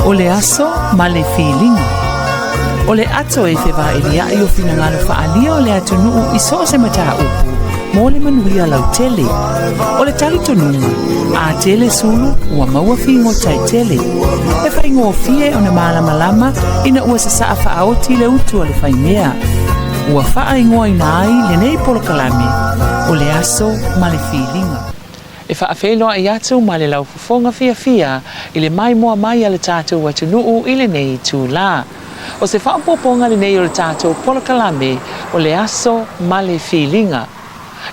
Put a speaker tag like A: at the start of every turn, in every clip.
A: O le aso ma le filiga. O le ato e fevaeliaʻi o finagalo faaalia o le atunuu i so o se mataupu mo le manuia lautele. O le talitonuga, a tele sulu, ua maua figota e tele. E faigofie ona malamalama ina ua sasaa faaoti le utu a le faimea. Ua faaigoaina ai lenei polokalame, o le aso ma le filiga. E faafeiloai atu ma le laufofoga fiafia i le maimoa mai a le tatou atunuu i lenei itulā. O se faaopoopoga lenei o le tatou polokalame o le aso ma le filiga.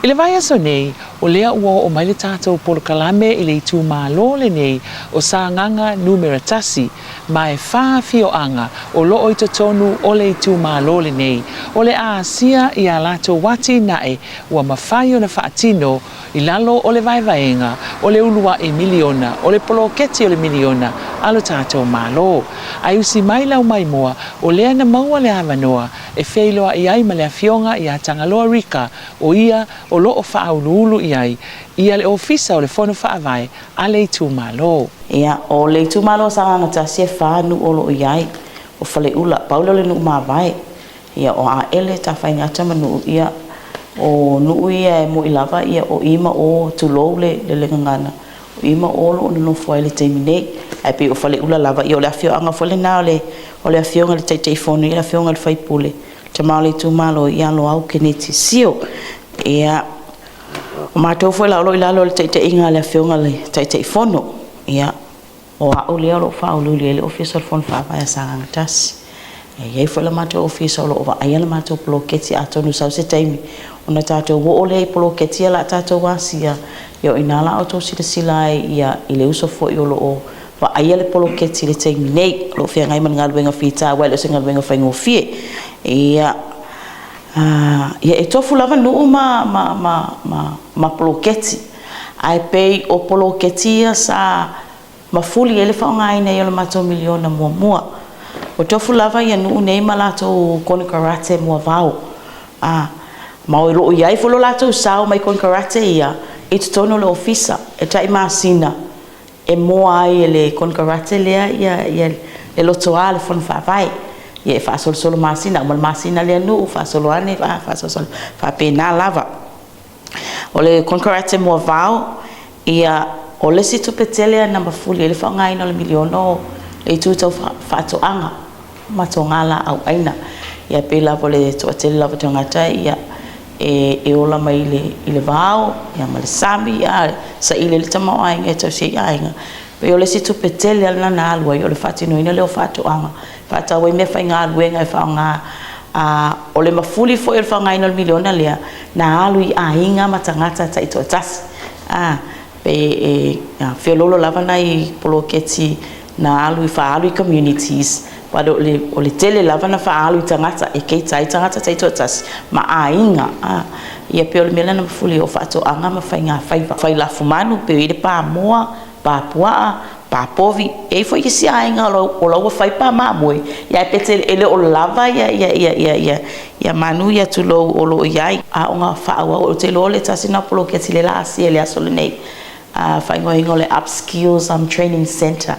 A: I le vaiaso nei, o lea ua oo mai le tatou polokalame i le itumalo lenei o Sagaga Numera 1, ma e fā afioaga o loo i totonu o le itumalo lenei, o le a asia i a latou atinae ua mafai ona faatino i lalo o le vaevaega o le uluaʻi miliona o le poloketi o le miliona a lo tatou Malo. Ae usi mai lau maimoa, o lea na maua le avanoa e feiloai ai ma le Afioga ia Tagaloa Rika, o ia o lo o faauluulu i ai ia le Ofisa o le Fono Faavae a le itumalo.
B: Ia, o le itumalo o Sagaga Tasi e fā nuu o lo o i ai, o Faleula, pau lea o le nuu mavae, ia o Aele, Tafaigata ma Nuu, ia o nuu ia e moi lava, ia o i ma o, tulou le le gagana, o i ma o o lo o nonofo ai i le taimi nei. Ae pei o Faleula lava, ia o le afioaga foi lena o le o le afioga i le Taitaifono, ia le afioga i le sui usufono, le tama o le itumalo ia Loau Keneti Sio. Ia, O matou foi la o lo o i lalo o le taitaiga a le Afioga i le Taitaifono, ia, o au lea o lo o faauluulu i ai le Ofisa o le Fono Faavae a Sagaga 1. E i ai foi le matou ofisa o lo o vaaia le matou poloketi atonu sau se taimi ona tatou oo lea i poloketi ia la tatou asia, ia o i ina la outou silasila ai ia i le uso foi o lo o vaaia le poloketi i le taimi nei, o lo o feagai ma le galuega fita aua e le o se galuega faigofie. Ia, Ia e tofu lava nuu ma ma ma ma ma poloketi ae pei o poloketi ia sa mafuli ai le faaaogaina ai o le matou miliona muamua. Ua tofu lava ia nuu nei ma latou konekarate moavao a ma o lo o i ai foi lo latou sao mai konekarate ia i totonu o le ofisa e tai masina e moa ai e le konekarate lea ia ia le lotoa le fono faavae. Ia e faasolosolo masina, uma le masina lea nuu, faasolo ane, faasolosolo, faapena lava. O le konekarate moavao, ia o le isi tupe tele na mafuli ai le faaaogaina o le miliona o le itu tau faatoaga ma toga laau aina. Ia pei lava o le toatele lava o tagata ia e, e ola mai i le, i le vao ia ma le sami, ia saili ai le tamaoaiga e tausi ai aiga. Pei o le isi tupe tele lava lena na alu ai o le faatinoina lea o faatoaga, faatau ai meafaigaluega e faaaoga. A o le mafuli foi o le faaaogaina o le miliona lea, na alu i aiga ma tagata taitoatasi. A, pe e feoloolo lava nai poloketi na alu i faaalu i communities, but o le, o le tele lava na faaalu i tagata e keita ai tagata taitoatasi ma aiga. A, ia pei o le mea lea na mafuli o faatoaga ma faigafaiva. Fai lafumanu, pei o i le pa moa, pa puaa, pa povi, e i ai foi isi aiga o la ua fai pa mamoe, ia ae pete e le o lava ia ia ia ia ia ia manu ia tulou o lo o i ai. Aoga faaauau, ou te iloa o le tasi lena o poloketi lea o le a asia i le aso lenei, faaigoaina o le Upskills Training Centre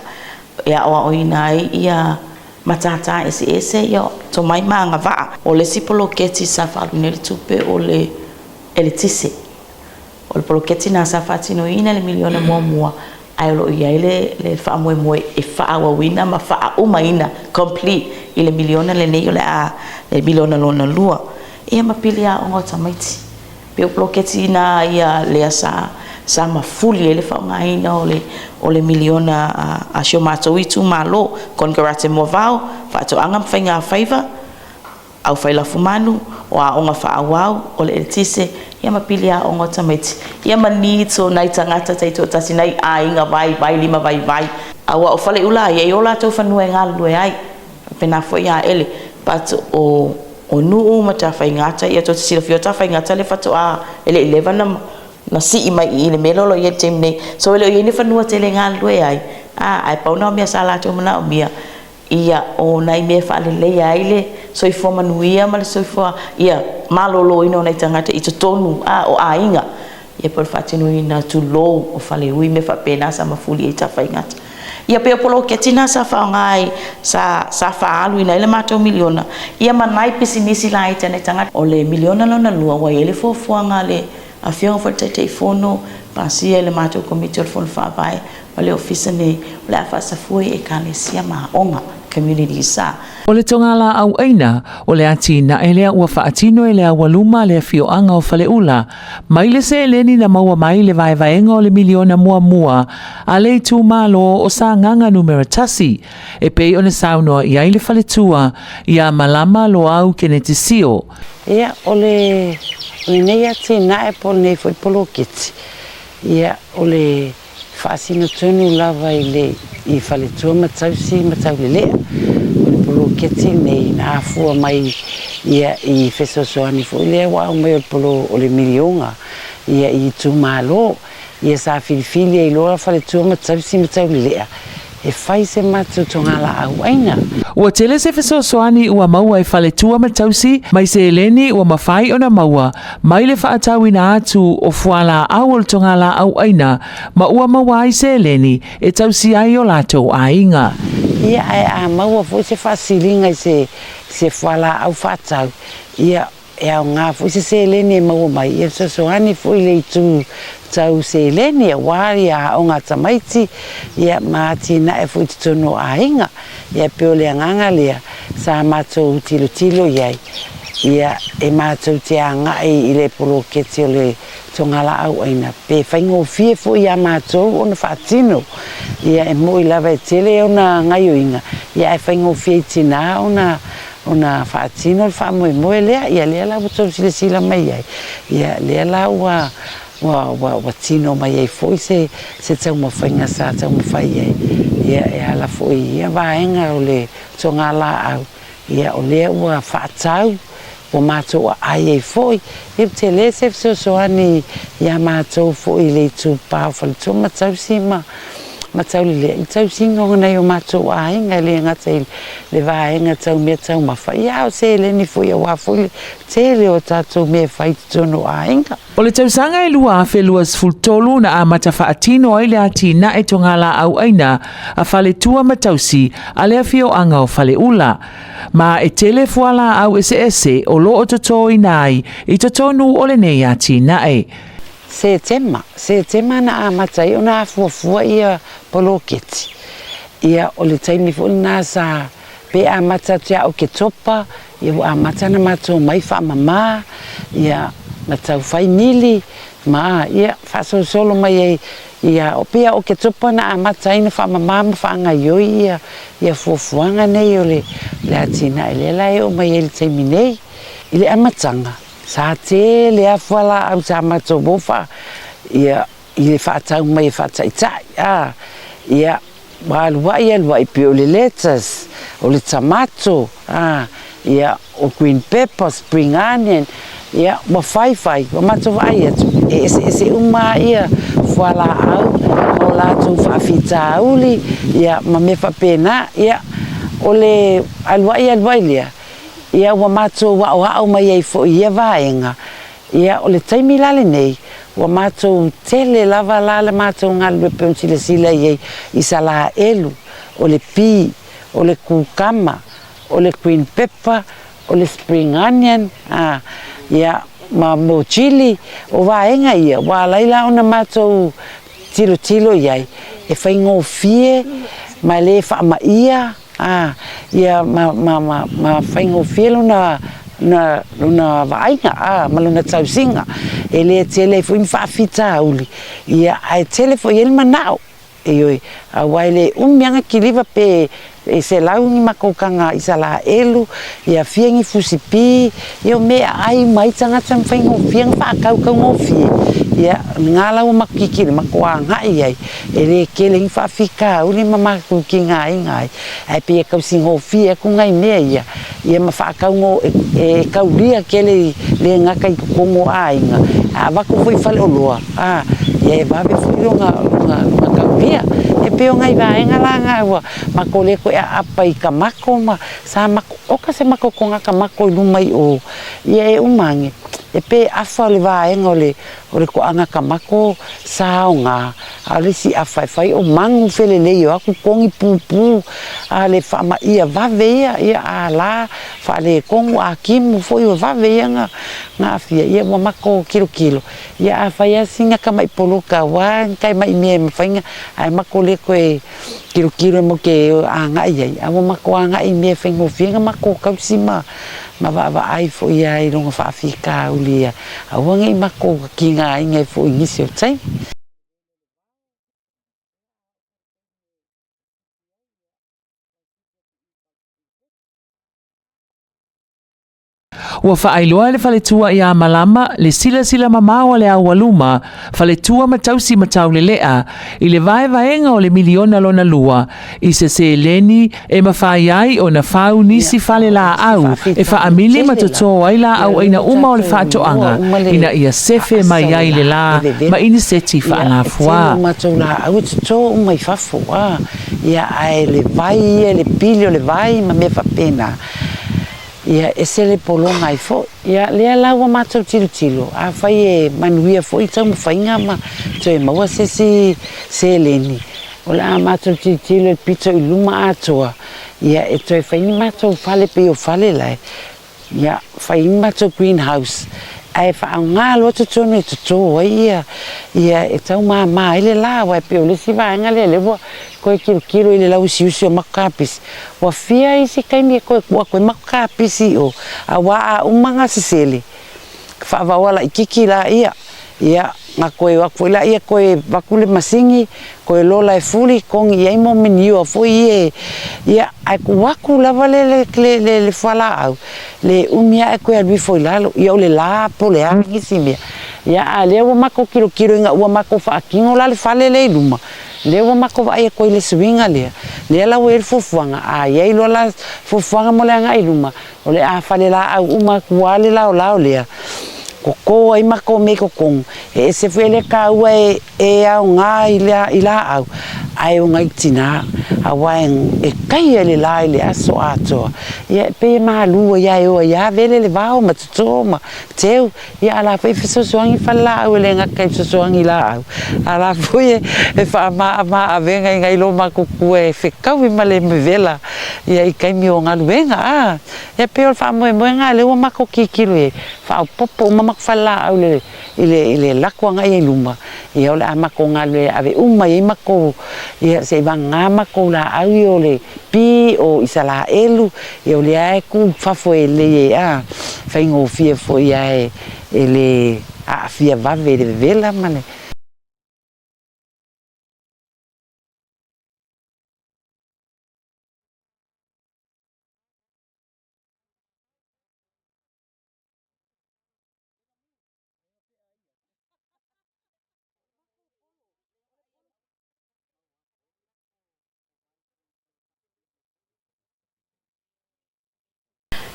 B: e aoaoina ai ia matata eseese, ia tomai ma agavaa. O le isi poloketi sa faaaluina ai le tupe o le eletise. O le poloketi lena sa faatinoina i le miliona muamua ae o lo o i ai le le faamoemoe e faaauauina ma faaaumaina, complete, i le miliona lenei o le a le miliona lona lua. Ia ma pili aoga o tamaiti. Pei o poloketi na ia lea sa sa mafuli ai le faaaogaina o le o le miliona a si o matou itumalo. Konekarate Moavao, Faatoaga ma Faigafaiva, Aufai Lafumanu, o Aoga Faaauau, o le Eletise, ia ma pili aoga o tamaiti, ia ma needs o nai tagata taitoatasi, nai aiga vaivai, lima vaivai. Aua o Faleula a ia i o latou fanua e galulue ai. Faapena foi ia Ele, but o o Nuu ma Tafaigata, ia tou te silafia o Tafaigata lea faatoa e le i leva na na sii mai i i le mea lea o lo o i ai i le taimi nei. So e le o i ai ni fanua tele e galulue ai, a ae pau na o mea sa latou manaomia Ia, o nai mea e faaleleia ai le soifua manuia ma le soifua, ia, maloloina o nai tagata i totonu, a, o aiga, ia po o le faatinoina tulou o faleui, mea faapena sa mafuli ai Tafaigata. Ia pei o poloketi na sa faaaoga ai sa sa faaaluina ai le matou miliona ia ma nai pisinisi laiti a nai tagata. O le miliona lona lua ua i ai le fuafuaga a le Afioga foi i le Taitaifono, pasia e le matou Komiti o le Fono Faavae ma le Ofisa nei, o le a faasafua i Ekalesia ma aoga, communities. Sa.
A: O le togalaau ʻaina, o le atinae lea ua faatino e le aualuma a le afioaga o Faleula, mai le seleni na maua mai le vaevaega o le miliona muamua a le itumalo o Sagaga Numera 1, e pei ona saunoa i ai le faletua ia Malama Loau Keneti Sio.
C: Ia, o le, o lenei atinae po o lenei foi poloketi, ia, o le faasino tonu lava i le, i faletua ma tausi ma taulelea. O le poloketi lenei na afua mai, ia, i fesoasoani foi lea ua aumai o le polo, o le miliona, ia, i itumalo. Ia sa filifili ai loa faletua ma tausi ma taulelea e fai se matou togalaau aina.
A: Ua tele se fesoasoani ua maua e faletua ma tausi mai seleni ua mafai ona maua mai le faatauina atu o fualaau o le togalaau aina ma ua maua ai seleni e tausi ai o latou aiga.
C: Ia ae a maua foi se faasiliga i se se fualaau faatau, ia E aoga foi se seleni e maua mai ia fesoasoani foi i le itu tau seleni aua ia aoga a tamaiti ia ma atinae foi i totonu o aiga. Ia e pei o le agaga lea sa matou tilotilo i ai, ia e matou te agai i le poloketi o le togalaau aina pe faigofie foi ia matou ona faatino. Ia e moi lava e tele ona gaioiga, ia ae faigofie i tina ona ona faatino le faamoemoe lea, ia lea la ua outou silasila mai ai, ia lea la ua ua ua ua tino mai ai foi se se taumafaiga sa taumafai ai, ia e ala foi i ia vaega o le togalaau, ia o lea ua faatau, ua matou aai ai foi, ia ua tele se fesoasoani ia matou foi i le itupa o faletua ma tausi ma ma taulelea i le tausiga o nai o matou aiga, e le gata i le vaega tau meataumafa, ia a o seleni foi aua foi le tele o tatou mea e fai i totonu o aiga.
A: O le tausaga e 2023 na amata faatino ai le atinae togalaau aina a Faletua ma Tausi a le afioaga o Faleula. Ma e tele fualaau eseese o lo o totoina ai i totonu o lenei atinae.
C: Setema, Setema na amata ai ona afuafua ia poloketi. Ia o le taimi foi lena sa pe amata atu ia Oketopa, ia ua amata ona matou omai faamama, ia ma tau fai mili, ma ia faasolosolo mai ai ia pei ia Oketopa na amata ai ona faamama ma faagaioi ia ia fuafuaga nei o le atinae lea la e oo mai ai i le taimi nei. I le amataga, Sa tele lava fualaau sa matou o fa, ia, i le faatau mai e faataitai, a, ia, ua aluai aluai pei o le lettuce, o le tamato, a, ia, o green pepper, spring onion, ia, ua fai fai, ua matou vaai atu, e eseese uma lava ia fualaau ma o latou faafitauli, ia, ma mea faapena. Ia, o le aluai aluai lea, Ia ua matou aoao mai ai foi i ia vaega, ia o le taimi la lenei, ua matou tele lava la le matou galulue pei ona silasila i ai i salaelu, o le pi, o le kukama, o le green pepper, o le spring onion, a, ia ma mo chili, o vaega ia ua ala ai la ona matou tilotilo i ai, e faigofie ma e le faamaia. Ā, ia ma, ma, ma, ma faigofie lona, lona, lona vaaiga, ā, ma lona tausiga. E le tele ai foi ni faafitauli, ia, ae tele foi i ai le manao, ioe, aua e le umi lava ona kiliva pe e 100 ni makou taga Isalaelu, ia fia ni fusi pi, ia o mea e aai uma ai tagata ma faigofie ona faatautaugofie, ia, o lena la ua matou tilotilo, matou agai i ai. E le tele ni faafitauli ma matou tigaina ai, ae pei e tausigofie atu nai mea ia, ia ma faatau e taulia tele i le gata i totonu o aiga, a avatu foi i faleoloa, a, ia e vave foi lona, lona, lona taulia. E pei o nai vaega la na ua matou le toe aapa i tamato ma sa matou Oka se makou koga ka mako i luma i o, ia e uma age, e pe afa o le vaega o le o le koaga ka mako sa aoga, a o le isi afa e fai o magu felelei o aku kogi pupu a le faamaia vave ia, ia a la faaletonu a timu foi ua vave ia ona aafia, ia ua matou tilotilo, ia a fai lava sina tamai poloka aua ni taimai mea e mafai ona, ae matou le toe tilotilo e matou te agai i ai, ae ua matou agai i mea e faigofie ona matou tausi ma vaavaai foi lava i lona faafitauli ia aua ne i matou tigaina ai foi i nisi o taimi.
A: Ua faailoa e le faletua ia Malama le silasila mamao a le aualuma, faletua ma tausi ma taulelea, i le vaevaega o le miliona lona lua i se seleni e mafai ai ona fau nisi fale laau e faamili ma toto ai laau aina uma o le faatoaga ina ia sefe mai ai le la ma iniseti faalafua.
C: Ia, e tele o matou laau e toto uma i fafo, a, ia, ae le vai ia, le pili o le vai ma mea faapena, ia, ese le pologa ai foi. Ia, lea la ua matou tilotilo, afai e manuia foi taumafaiga ma toe maua se isi seleni, o le a matou tilotilo i le pito i luma atoa, ia, e toe fai ni matou fale pei o fale la e, Ia, fai ai ni matou green house ae faaaoga loa totonu e toto ai ia, ia e tau mama ai le la, aua e pei o le isi vaega lea lea ua toe tilotilo i le lauusiusi o matou kapisi, ua fia isi taimi e toe tuu atu ai matou kapisi i o, aua a uma ona sesele, faavaoa laitiiti laia, ia, ona toe o atu foi laia toe avatu le masini, toe lola e fuli, togi i ai manure foi ia, ia, ae tuu atu lava le le fualaau, le umi lava ae toe alu ifo i lalo, ia o le la po o le a nisi mea. Ia a o lea ua matou tilotilo ina ua matou faatino la le fale lea i luma, lea ua matou vaai atu ai i le suiga lea, lea la ua i ai le fuafuaga, a i ai loa la fuafuaga mo le agai i luma, O le a falelaau uma atu lava le laolao lea, toto ai matou mea i totonu, e ese foi le taua e aoga i laau, ae oga i tina, aua e taia le la i le aso atoa. Ia e pei e malu ai lava e o ai lava vele le vao ma toto ma teu, ia a o la foi e fesoasoani falelaau e le gata i le fesoasoani i laau, a o la foi e faamama-avega i nai lo matou tua e fetaui ma le vevela ia i taimi o galuega a. Ia pei o le faamoemoe lena lea ua matou tilotilo i ai, faaopoopo uma matou falelaau i le i le alu atu agai i luma, ia o le a matou galulue e ave uma i ai matou, ia se i vagana matou laau ia o le pi, o Isalaelu, ia o lea lava e tu i fafo e lelei ai a, faigofie foi lava e le aafia vave i le vevela ma le.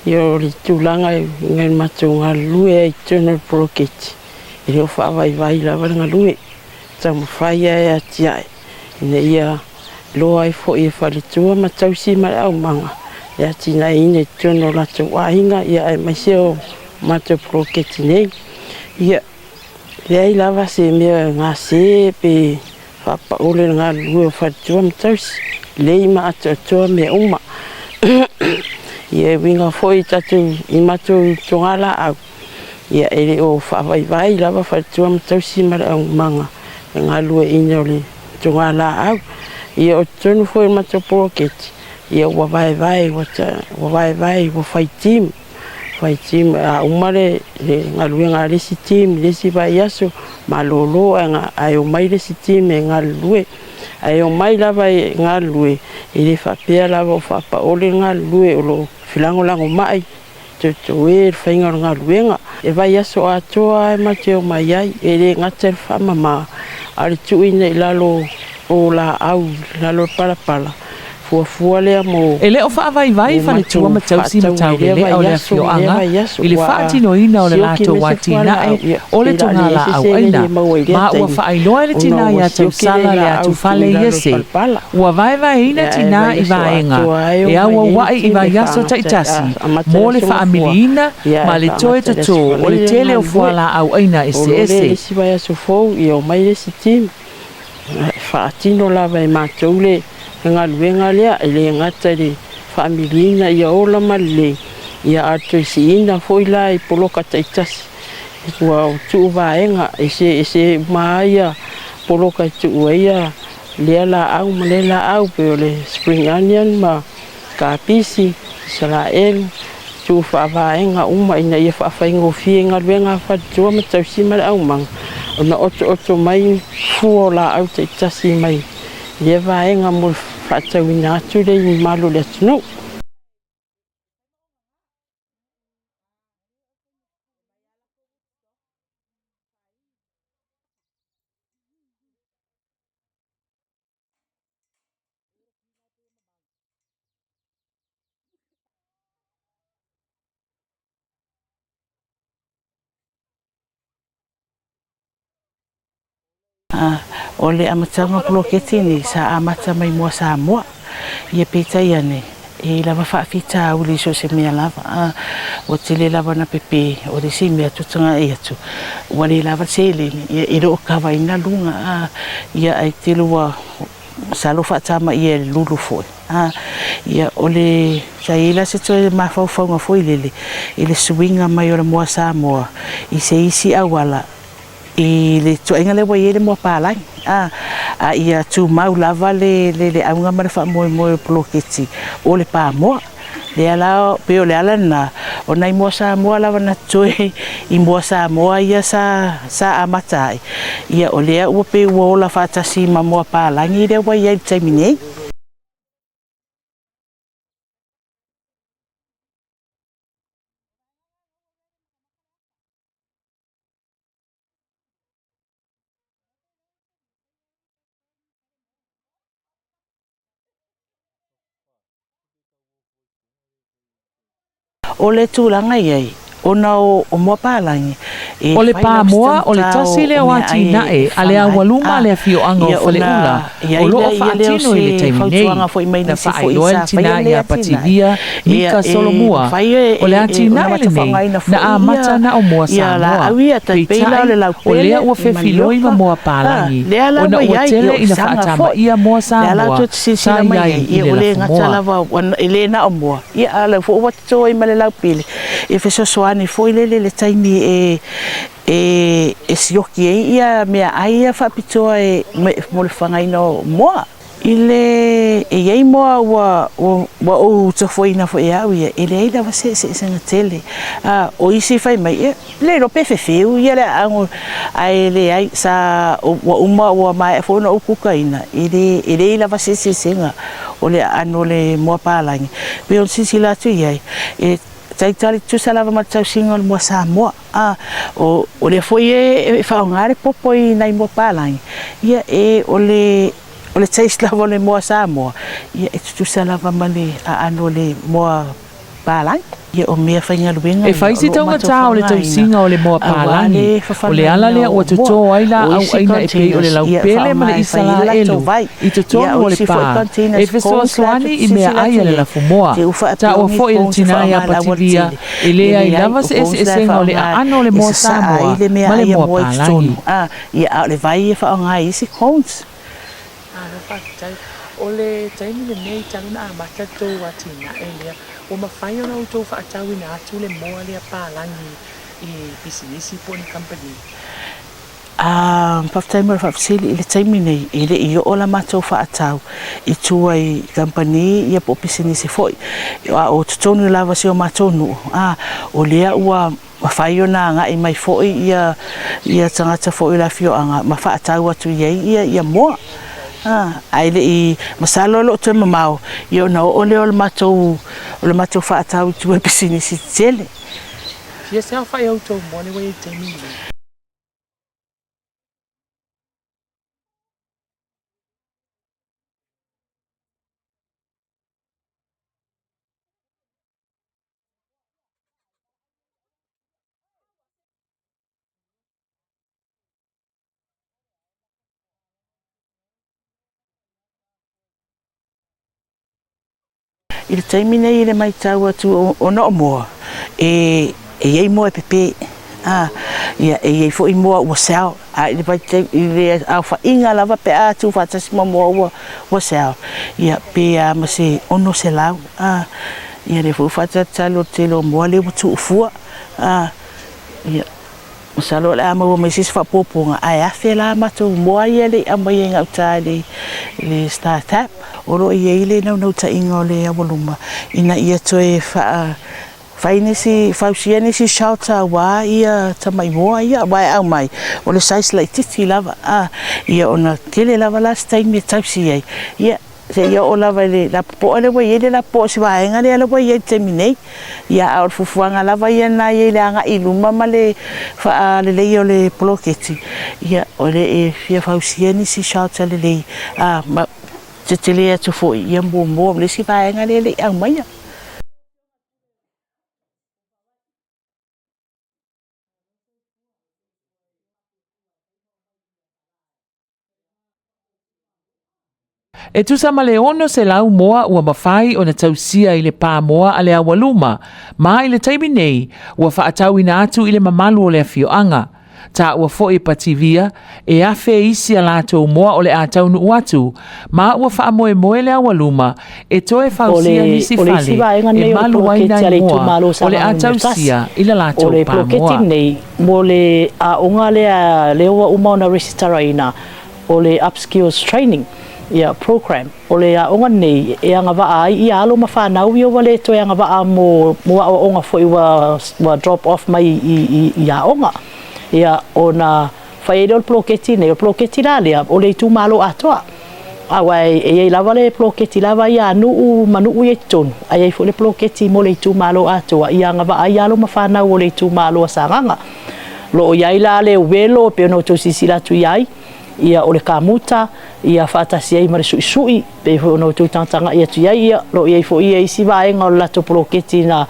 D: Ia o le tulaga i nai matou galulue ai i totonu o le poloketi, e le o faavaivai lava le galue. E taumafai lava e atiae ina ia iloa ai foi e faletua ma tausi ma le aumaga le atinaeina i totonu o latou aiga aemaise o matou poloketi nei. Ia, leai lava se mea e gase pe faapaole i le galulue o faletua ma tausi, lelei ma atoatoa mea uma. Ia e uiga foi i tatou i matou togalaau, ia e le o faavaivai lava faletua ma tausi ma le aumaga i le galueaiina o le togalaau. Ia o totonu foi o le matou poloketi, ia ua vaevae ua vaevae ua fai team, fai team a uma le galuega a le isi team i le isi vaiaso, malolo ae omai le isi team e galulue. Ae omai lava e galulue, e le faapea lava o faapaole le galulue o lo o felagolagomai toetoe le faiga o le galuega. E vaiaso atoa lava e matou te omai ai, e le gata i le faamama, a o le tuuina i lalo o laau i lalo o le palapala. Fuafua lea mo
A: E le o faavaivai
D: mo
A: faletua
D: matou
A: ma tausi ma
D: faatauga i lea
A: taulelea o le
D: vaiaso ma lea
A: afioaga
D: vaiaso,
A: i le
D: ua
A: faatinoina o le
D: sioki
A: latou
D: mai se
A: atinae
D: fualaau, ia
A: o le
D: pe o le a leai se
A: togalaau
D: seleni
A: aina,
D: e maua i lea
A: ma ua
D: taimi
A: faailoa e le
D: ona
A: tina
D: ua
A: ia
D: sioki le
A: Tausala le
D: laau e tuu
A: atufale
D: i lalo o le
A: Iese.
D: palapala.
A: Ua vaevaeina
D: Ia ae
A: tina i
D: vaiaso
A: vaega
D: atoa ai
A: e
D: omai ai le
A: auaua'i i
D: tele e
A: vaiaso
D: faagata
A: taitasi
D: amata i
A: mo
D: le
A: le
D: aso Gafua,
A: faamiliina
D: ia
A: ma
D: ae
A: le toe
D: faagata i le
A: totō
D: aso
A: o le
D: Faraile le
A: tele o
D: galulue.
A: fualaau aina
D: Olo lea
A: eseese.
D: le isi vaiaso fou, ia omai le isi team. E faatino lava e matou le galuega lea, e le gata i le faamiliina ia ola ma lelei, ia a o le toe siiina foi la i poloka taitasi. Ua tuu vaega eseese uma lava poloka e tuu ai lea laau ma lea laau, pei o le spring onion ma kapisi, salaelu, tuu faavaega uma ina ia faafaigofie galuega a faletua ma tausi ma le aumaga ona otooto mai fua o laau taitasi mai lea vaega mo le faatauina atu lea i mamalu o le atunuu.
E: O le amataga o poloketi nei sa amata mai moa Samoa. Ia peitai ane, e i ai lava faafitauli i so o se mea lava. Ua tele lava ina pepe, o le isi mea tutaga'i atu, ua le lava le seleni, ia e le o kavaina luga. Ia ae tele ua masalo faatamaia e le lulu foi. Ia o le sa i ai la se toe mafaufauga foi lele i le suiga mai o le moa Samoa i se isi auala i le tuaiga lea ua i ai le moa palagi, a, a ia tumau lava le, le, le auga ma le faamoemoe o le poloketi o le pamoa. Lea la, pei o le ala lena, o nai moa Samoa lava na totoe i moa Samoa ia sa, sa amata ai, ia o lea ua pei ua ola faatasi ma moa palagi lea ua i ai i le taimi nei. O le tulaga i ai, ona o moa palagi, e
A: O le
E: fai lava si
A: pamoa o le
E: taugata
A: tasi
E: o
A: lea o
E: meaai
A: atinae
E: e
A: a le
E: faga ai.
A: aualuma a le afioaga o
E: Ia ona
A: Faleula
E: i
A: o
E: ai
A: lo
E: lea
A: o
E: ia lea o
A: faatino i le
E: se
A: taimi nei.
E: fautuaga foi mai
A: Na
E: nisi foi
A: faailoa e le
E: sa faia
A: tina
E: lenei
A: ia
E: atinae,
A: Pativia
E: ia
A: Mika
E: e
A: Solomua,
E: mafai e
A: o le
E: e ona
A: atinae
E: matou
A: lenei
E: faaaogaina
A: na
E: foi
A: amata
E: ia
A: na o moa
E: ia
A: Samoa.
E: laau ia tai pei la o
A: Peitai,
E: le
A: o lea
E: laupele,
A: ua
E: le
A: fefiloi ma
E: manioka,
A: moa palagi
E: lea la
A: ona
E: ua
A: ua
E: i ai, ia
A: tele
E: o le
A: ina
E: saga foi.
A: faatamaia moa
E: Lea la
A: Samoa
E: tou te
A: sa
E: silasila
A: i
E: mai
A: ai
E: ai,
A: i
E: ia
A: le
E: ua le gata
A: lafumoa.
E: lava e le na o moa, ia a o lea foi ua toto ai ma le laupele, e fesoasoani foi lele i le taimi e e e sioki ai ia meaai ia faapitoa e mo le fagaina o moa. I le e i ai moa ua ua ou tofoina foi e au ia, e leai lava se eseesega tele. A o isi fai mai, ia, le iloa pe fefeu ia le aano, ae leai, sa ua uma ua maea foi ona ou kukaina, e le e leai lava se eseesega o le aano o le moa palagi. Pei ona silasila atu i ai, e talitali tutusa lava ma le tausiga o le moa Samoa. A o o lea foi e faaaoga le popo i nai moa palagi, ia e o le o le taste lava o le moa Samoa, ia e tutusa lava ma le aano o le moa palagi. Ia o mea faigaluega
A: E
E: ia
A: fai
E: o
A: si
E: lo o matou
A: taugata o le
E: faaaogaina
A: tausiga o le moa
E: aua
A: palagi.
E: le
A: O le ala
E: fafagaina
A: lea
E: o
A: ua
E: moa.
A: totō ai
E: O
A: laau
E: isi
A: aina e pei o le
E: containers ia e
A: laupele ma
E: faaaoga
A: le
E: e fai ai le latou
A: Isalaelu
E: vai.
A: i
E: Ia
A: totonu
E: o
A: o le
E: isi foi
A: pa e
E: containers cones latou
A: fesoasoani
E: te
A: i
E: silasila
A: meaai
E: atu
A: a le
E: i ai,
A: lafumoa.
E: te ufa
A: Taua
E: piogi
A: foi e le
E: cones e
A: tina ia
E: faaaoga e le
A: Pativia,
E: aualatele.
A: e
E: E
A: leai
E: leai,
A: lava
E: o
A: se
E: cones la e
A: eseesega o le
E: faaaoga
A: aano o le
E: e
A: moa
E: sasaa ai
A: Samoa
E: le
A: ma le
E: meaai a
A: moa
E: moa i
A: palagi.
E: totonu, ia, a o le vai e faaaoga i isi cones.
A: Malo faafetai. O le taimi lenei talu ona amata le tou atinae lea, ua mafai ona outou faatauina atu le moa lea palagi i pisinisi po o ni kamupani?
E: Faafetai mo le faafesili. I le taimi nei, e le i oo la matou faatau i tua i kamupani ia po o pisinisi foi, a o totonu lava o si o matou nuu, a, o lea ua mafai ona agai mai foi ia ia tagata foi o le afioaga ma faatau atu i ai ia ia moa. A, ae le i, masalo e le o toe mamao, ia ona oo lea o le matou o le matou faatau i tua i pisinisi tetele.
A: Fia se aofai o outou moa lea ua i ai i le taimi lenei?
E: I le taimi nei i le matau atu ona o moa, e i ai moa e pepe, a, ia, e i ai foi moa ua sell, a i le vaitaimi, i le aofaiga lava pe a tuufaatasi ma moa ua, ua sell, ia, pe a ma se 600, a, ia lea foi ua faatalitali o le tele o moa lea ua tuufua, a, ia. Masalo o le a maua mai se isi faaopoopoga, ae $1,000 la matou moa ia e le i aumaia i gauta i le Star Tap. O lo o i ai le naunautaiga o le aualuma ina ia toe faa fai nisi, fausia nisi shelter aua ia tamai moa ia, aua e aumai, o le size laitiiti lava, a, ia ona tele lava la se taimi e tausi ai, ia, seia oo lava i le lapopoa lea ua i ai le lapopoa o si vaega lea ua i ai i le taimi nei. Ia, a o le fuafuaga lava ia lena e i ai i le agai i luma ma le faaleleia o le poloketi, ia, o le e fia fausia nisi shelter lelei, a, ma tetele atu foi, ia muamua, o le isi vaega lea e le i aumaia.
A: E tusa ma le 600 moa ua mafai ona tausia i le pā moa a le Aualuma, ma i le taimi nei, ua faatauina atu i le mamalu o le afioaga. Taua foi e Pativia, e 1,000 isi a latou moa o le a taunuu atu, ma ua faamoemoe le Aualuma e toe fausia nisi
F: O le isi
A: fale
F: vaega
A: e
F: lenei o le
A: malu ai
F: poloketi a
A: nai
F: le
A: moa
F: itumalo o
A: o le a
F: Sagaga Nu.1.
A: tausia i le
F: O
A: latou
F: le
A: pā
F: poloketi
A: moa.
F: lenei mo le aoga lea lea ua uma ona resitalaina o le Upskills Training ia program. O le aoga lenei e agavaa ai ia alo ma fanau ia ua le toe agavaa mo mo aoaoga foi ua ua drop off mai i i i aoga. Ia ona fai ai lea o le poloketi lenei, o le poloketi la lea o le itumalo atoa. Aua e i ai lava le poloketi lava ia a nuu ma nuu ia i totonu, ae i ai foi le poloketi mo le itumalo atoa ia agavaa ai alo ma fanau o le itumalo a Sagaga. O lo o i ai la le uelo e pei ona outou silasila atu i ai, ia o le kamuta, ia faatasi ai ma le suisui, pei foi ona outou tagatagai atu i ai, ia o lo o i ai foi ia isi vaega o le latou poloketi na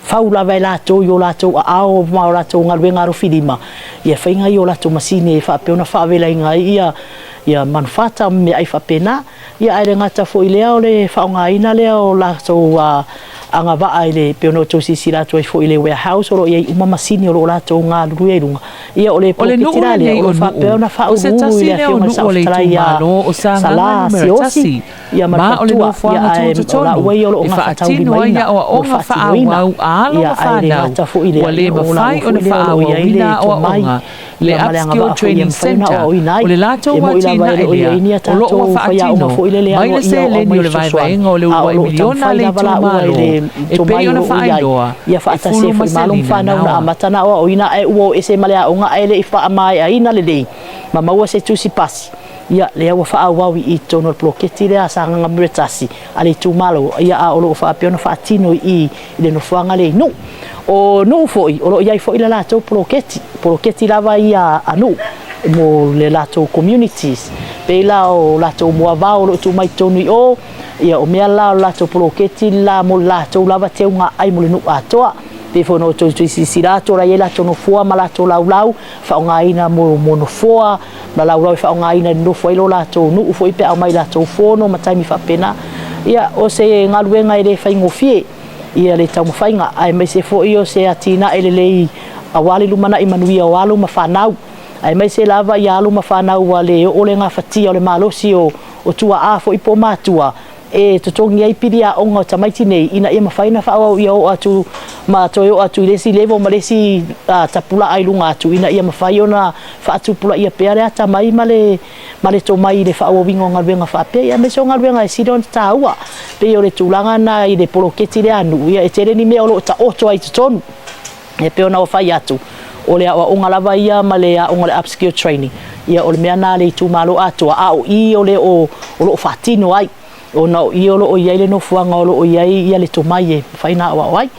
F: fau lava e latou i o latou aao ma o latou galuega alofilima, ia faiga ia o latou masini e faapea ona faavelaina ai ia ia manufata ma meaai faapena. Ia ae le gata foi i lea o le faaaogaina lea o latou agavaa i le pei ona outou silasila atu ai foi i le warehouse o lo o i ai uma masini o lo o latou galulue ai i luga. Ia o le
A: O le
F: poloketi
A: nuu
F: la lea
A: lenei
F: o lo
A: o
F: o faapea
A: Nu'u,
F: ona
A: o se
F: faauluulu i
A: tasi
F: le
A: lea o
F: Afioga i le
A: nuu o le
F: Saofetalai ia
A: itumalo o Sagaga
F: Salā
A: Numera
F: Siaosi
A: 1,
F: ia ma le
A: ma o le
F: faletua, ia
A: nofoaga
F: ae o
A: tutotonu
F: laua ia o lo o
A: e faatino ai
F: gafataulimaina mo le
A: aoaoga
F: faatinoina.
A: faaauau a alo
F: Ia
A: ma
F: ae le
A: fanau
F: gata foi i lea,
A: ua lē
F: ia o laua
A: mafai
F: foi
A: ona
F: lea o lo o i ai le
A: faaauauina
F: tomai
A: aoaoga le
F: ia ma le
A: Upskill
F: agavaa foi e
A: Training
F: mafai ona
A: Centre.
F: aoaoina
A: O
F: ai.
A: le
F: E
A: latou
F: moni lava e
A: atinae
F: le o i
A: lea
F: ai ni a
A: o lo o ua
F: tatou faiaoga
A: faatino
F: foi lele
A: mai le
F: aloaia o
A: seleni
F: aumai
A: o le
F: fesoasoani,
A: vaevaega o le
F: a o
A: uluai
F: lo o
A: miliona a
F: taumafai
A: le
F: lava laua i
A: itumalo
F: le
A: e pei
F: tomai o
A: ona
F: lo o i ai.
A: faailoa
F: Ia
A: e
F: faatasi
A: Fulu
F: ai foi ma alo ma
A: Maselina
F: fanau na
A: Naoa.
F: amata ona aoaoina ae ua o ese ma le aoga ae le i faamaeaina lelei ma maua se tusi pasi. Ia, lea ua faaauau i i totonu o le poloketi lea a Sagaga Nu.1 a le itumalo, ia a o lo o faapea ona faatino i i i le nofoaga lea i Nuu. O Nuu foi, o lo o i ai foi le latou poloketi, poloketi lava ia a Nuu mo le latou communities. Pei la o latou moavao o lo o tuu mai totonu i o, ia o mea la o le latou poloketi la mo le latou lava teuga ai mo le nuu atoa. Pei foi ona outou toe silasila atu o la e i ai latou nofoa ma latou laulau faaaogaina mo, mo nofoa ma laulau e faaaogaina e nonofo ai lo latou nuu foi pe a omai i latou fono ma taimi faapena. Ia, o se galuega e le faigofie ia le taumafaiga, aemaise foi o se atinae lelei aua le lumanai manuia o alo ma fanau, aemaise lava ia alo ma fanau ua le oo le gafatia o le malosi o, o tuaa foi po o matua e totogi ai pili aoga o tamaiti nei ina ia mafai ona faaauau ia oo atu ma toe oo atu i le isi level ma le isi tapulaa i luga atu ina ia mafai ona faatupulaia pea le atamai ma le ma le tomai i le faaauauina o galuega faapea, ia aemaise o galuega e sili ona taua. Pei o le tulaga lena i le poloketi lea a nuu, ia e tele ni mea o lo o taoto ai i totonu. E pei ona ou fai atu, o le aoaoga lava ia ma le aoga o le upskill training, ia o le mea lena a le itumalo atoa, a o i o le o lo o faatino ai, ona o i o lo o i ai le nofoaga o lo o i ai ia le tomai e mafai ona aoao ai.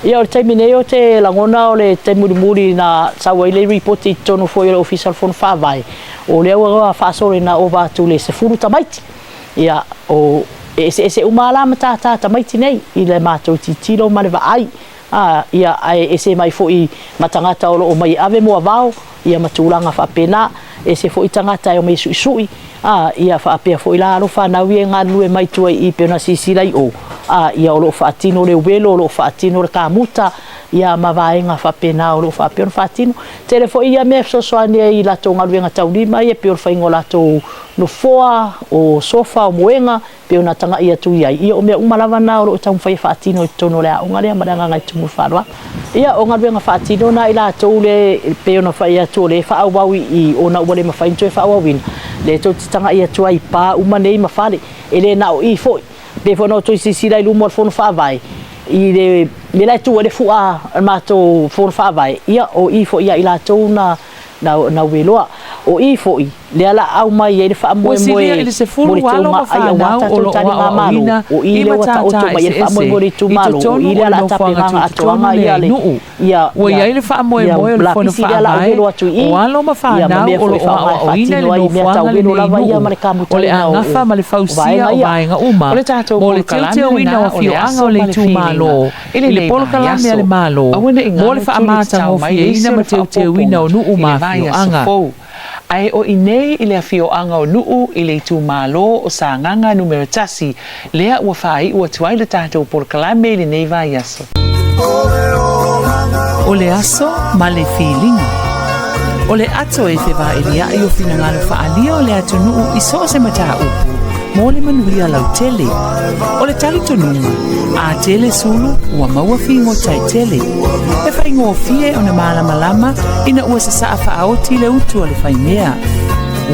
F: Ia, o le taimi nei ou te lagona o le taimi mulimuli na sau ai le ripoti i totonu foi o le Ofisa o le Fono Faavae, o lea ua faasolo ina ova atu i le 10 tamaiti. Ia, o, e eseese uma lava la matata a tamaiti nei i le matou tilotilo ma le vaai, ā, ia, ae ese mai foi ma tagata o lo o omai e ave moavao, ia ma tulaga faapena. Ese foi tagata e omai e suisui, ā, ia faapea foi la alo fanau ia e galulue mai tua i i pei ona silasila i o, ā, ia o lo o faatino le uelo, o lo o faatino le kamuta, ia ma vaega faapena o lo o faapea ona faatino. Tele foi ia mea e fesoasoani ai i latou galuega taulima ia pei o le faiga o latou nofoa, o sofa, o moega, pei ona tagai atu i ai, ia o mea uma lava na o lo o taumafai e faatino i totonu o le aoga lea ma le agaga e tumu i le faaaloalo. Ia, o galuega faatino na i latou lea e pei ona fai atu o lea e faaauau i i ona ua le mafai ona toe faaauauina, lea e tou te tagai atu ai i pa uma nei ma fale, e le na o i foi. E pei foi ona outou silasila i luma o le Fono Faavae, i le mea la e tu ai le fua a le matou Fono Faavae, ia o i foi ia i latou na na ueloa. O i foi lea la aumai ai le
A: Ua
F: faamoemoe
A: silia i le
F: mo le
A: 10 alo
F: teuga
A: ma
F: ai aua
A: fanau o
F: tatou
A: lo o
F: taligamalo,
A: aoaoina
F: o i
A: i
F: lea ua
A: matata
F: taoto mai ai le
A: eseese
F: faamoemoe o le
A: i
F: itumalo, o
A: totonu
F: i
A: o
F: lea
A: le
F: la
A: nofoaga
F: tapenaga
A: tutotonu
F: atoaga
A: lea
F: ia
A: i
F: le
A: Nuu.
F: ia
A: Ua i
F: ia
A: ai le
F: ia
A: faamoemoe o le Fono
F: lapisi lea la
A: Faavae
F: welo atu i
A: o
F: i
A: alo ma
F: ia ma
A: fanau
F: mea
A: o
F: foi
A: lo
F: e
A: o
F: faaaoga e
A: aoaoina i
F: faatino
A: le
F: ai mea
A: nofoaga
F: tau welo
A: lenei i
F: lava ia
A: Nuu,
F: ma le
A: o le
F: kamutaina o
A: agafa ma le
F: o
A: fausia
F: vaega
A: o
F: ia.
A: vaega
G: O
A: uma
G: le tatou
A: mo le
G: polokalame
A: teuteuina
G: lena
A: o
G: o le
A: afioaga
G: Aso
A: o le
G: ma le
A: itumalo
G: Filiga i
A: i le
G: lenei
A: polokalame a le
G: vaiaso.
A: Malo
G: Aua ne i
A: mo le
G: galo tuli tatau mai nisi
A: faamatagofieina
G: o
A: ma
G: le
A: teuteuina
G: faaopoopoga
A: o nuu
G: i
A: ma
G: le vaiaso
A: afioaga.
G: fou. Ae o i nei i le afioaga o Nuu i le itumalo o Sagaga Numera 1 lea ua faaiu atu ai le tatou polokalame i lenei vaiaso.
A: O le aso ma le filiga. O le ato e fevailiaʻi o finagalo faaalia o le atunuu i so o se mataupu mo le manuia lautele. O le talitonuga, a tele sulu, ua maua figota e tele. E faigofie ona malamalama ina ua sasaa faaoti le utu a le faimea.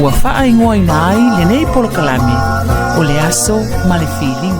A: Ua faaigoaina ai lenei polokalame, o le aso ma le filiga.